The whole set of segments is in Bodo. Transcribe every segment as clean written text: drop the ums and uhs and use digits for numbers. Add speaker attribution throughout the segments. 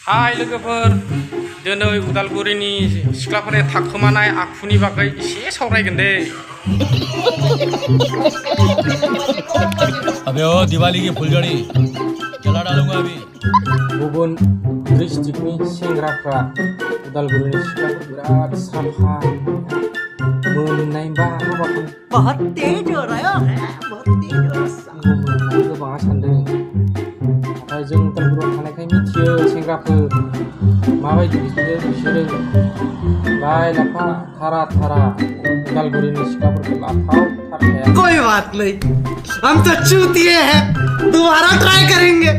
Speaker 1: हाय लोगोफोर, दिनै उदालगुरिनि सिख्लाफोरनि थाखोमानाय आखुनि बागै एसे सावरायगोन दे।
Speaker 2: अबे ओ दिवाली की फुलझड़ी जला डालूंगा अभी।
Speaker 1: गुबुन डिस्ट्रिक्टनि सेंग्राफ्रा उदालगुरिनि सिख्लाफोर बिराद साफा मोननायबा हाबाखौ
Speaker 3: बहुत तेज हो रहा है, बहुत तेज हो रहा है।
Speaker 1: गोबाङा सानदों, नाथाय जों उदालगुरियाव थानायखाय मिथियो सेंग्राफोर माबायदि बिसोरो लाइ लाफा थारा थारा उदालगुरिनि सिख्लाफोरखौ लाफाव थारखाया।
Speaker 3: कोई बात नहीं, हम तो चूतिए हैं, दोबारा ट्राई करेंगे।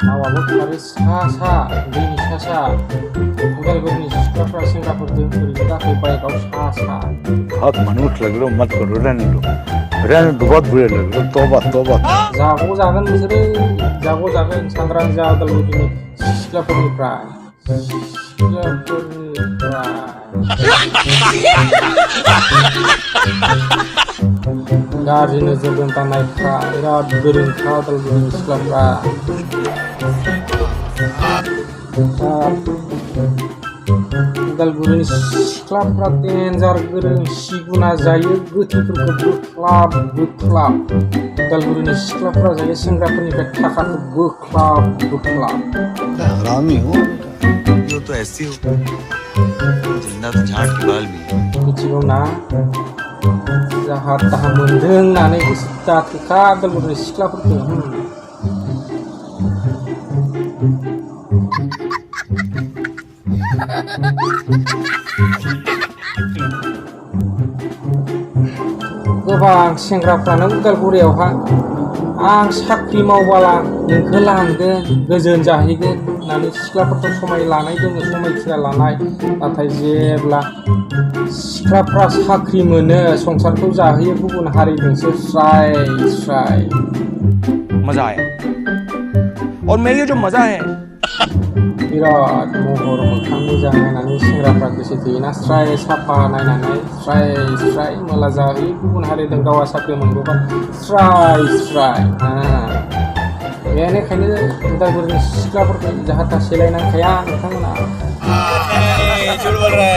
Speaker 1: मावाबो खारो सा सा दैनि सा सा उदालगुरिनि सिख्लाफ्रा सेंग्राफोरजों ओरैनो गाखो बाइकआव सा सा।
Speaker 4: बहुत मनुष्य लग रहे हो, मत करो, रहने दो बहुत बुरे लग रहे हो। तौबा तौबा।
Speaker 1: जागौ जागोन बिसोरो, जागौ जागोन सांग्रां जा उदालगुरिनि सिख्लाफोरनिफ्राय। गाज्रि नोजोरजों दानायफ्रा बिराद गोरोंखा उदालगुरिनि सिख्लाफ्रा। उदालगुरिनि सिख्लाफ्रा डेन्जार गोरों, सिगुना जायो गोथैफोरखौ बोख्लाब बोख्लाब। उदालगुरिनि सिख्लाफ्रा जायो सेंग्राफोरनिफ्राय थाखाखौ बोख्लाब बोख्लाब।
Speaker 4: हरामी हो।
Speaker 5: यो तो ऐसी हो जिन्ना तो झाड़ के बाल भी।
Speaker 1: मिथिगौ ना, जाहा ताहा मोनदों होननानै गोसो दाथोखा उदालगुरिनि सिख्लाफोरखौ। गोबां सेंग्राफ्रानो उदालगुरियावहा आं साख्रि मावबाला नोंखौ लांगोन गोजोन जाहैगोन होननानै सिख्लाफोरखौ समाय लानाय दङ, समायखिरा लानाय। नाथाय जेब्ला सिख्लाफ्रा साख्रि मोनो, संसारखौ जाहैयो गुबुन हारिजोंसो स्राय स्राय।
Speaker 2: मजा आया और मेरे लिए जो मजा है
Speaker 1: बिराद महर मोखां मोजां नायनानै सेंग्राफ्रा गोसो थोयोना, स्राय साफा नायनानै स्राय स्राय मला जाहैयो गुबुन हारिजों। गावहा साख्रि मोनबोबा स्राय स्राय। बेनिखायनो उदालगुरिनि सिख्लाफोरखौ जाहा था सेलायनांखाया नोंथांमोना।
Speaker 2: झूठ बोल रहा है,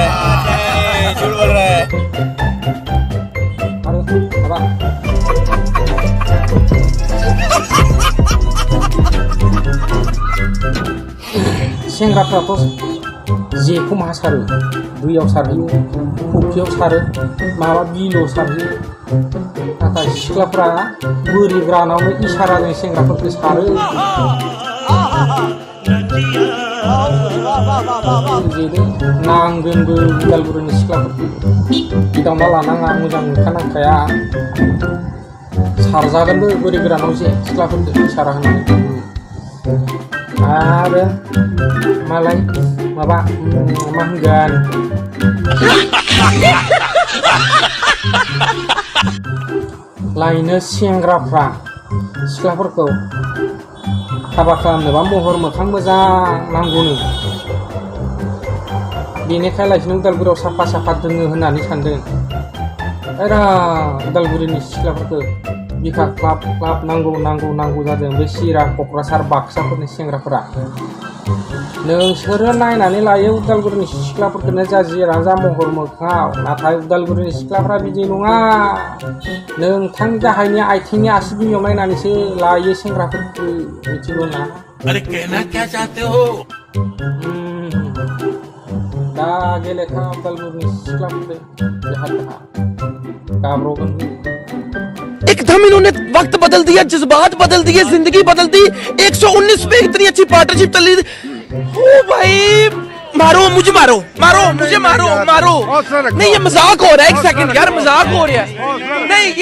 Speaker 2: झूठ बोल रहा है।
Speaker 1: आरो माबा सेंग्राफ्राथ' जेखौ मा सारो, दैयाव सारहैयो, फुख्रियाव सारो, माबा बिलोआव सारहैयो। नाथाय सिख्लाफ्रा बोरिग्रानावनो इसाराजों सेंग्राफोरखौ सारो। जेजों नांगोनबो उदालगुरिनि सिख्लाफोरखौ गिदावना लानाङा, मोजां मोनखानांखाया। सारजागोनबो बोरिग्रानाव जे सिख्लाफोरखौ इसारा होनानै। आरो मालाय माबा मा होनगोन, लायनो सेंग्राफ्रा सिख्लाफोरखौ हाबा खालामनोबा महर मोखां मोजां नांगौनो। बेनिखाय लायनो उदालगुरियाव साफा साफा दोङो होननानै सानदों। उदालगुरिनि सिख्लाफोरखौ बिखा क्लाब क्लाब नांगौ नांगौ नांगौ जादों बे चिरां क'क्राझार बाक्साफोरनि सेंग्राफोरा। नोंसोरो नायनानै लायो उदालगुरिनि सिख्लाफोरखौनो जा जिरा जा महर मोखाङाव। नाथाय उदालगुरिनि सिख्लाफ्रा बिदि नङा, नोंथांनि गाहायनि आथिंनि आसि बिमायाव नायनानैसो लायो सेंग्राफोरखौ। मिथिगौ ना?
Speaker 2: अरे कहना क्या चाहते हो?
Speaker 1: दा गेलेखा उदालगुरिनि सिख्लाफोरखौ जाहा थाहा गाब्रगोन।
Speaker 6: एकदम इन्होंने वक्त बदल दिया, जज्बात बदल दिए, जिंदगी बदल दी। 119 पे इतनी अच्छी पार्टनरशिप चली। ओ भाई मारो मुझे, मारो मारो मुझे, मारो मारो। नहीं ये मजाक हो रहा है, एक सेकंड यार, मजाक हो रहा है। नहीं ये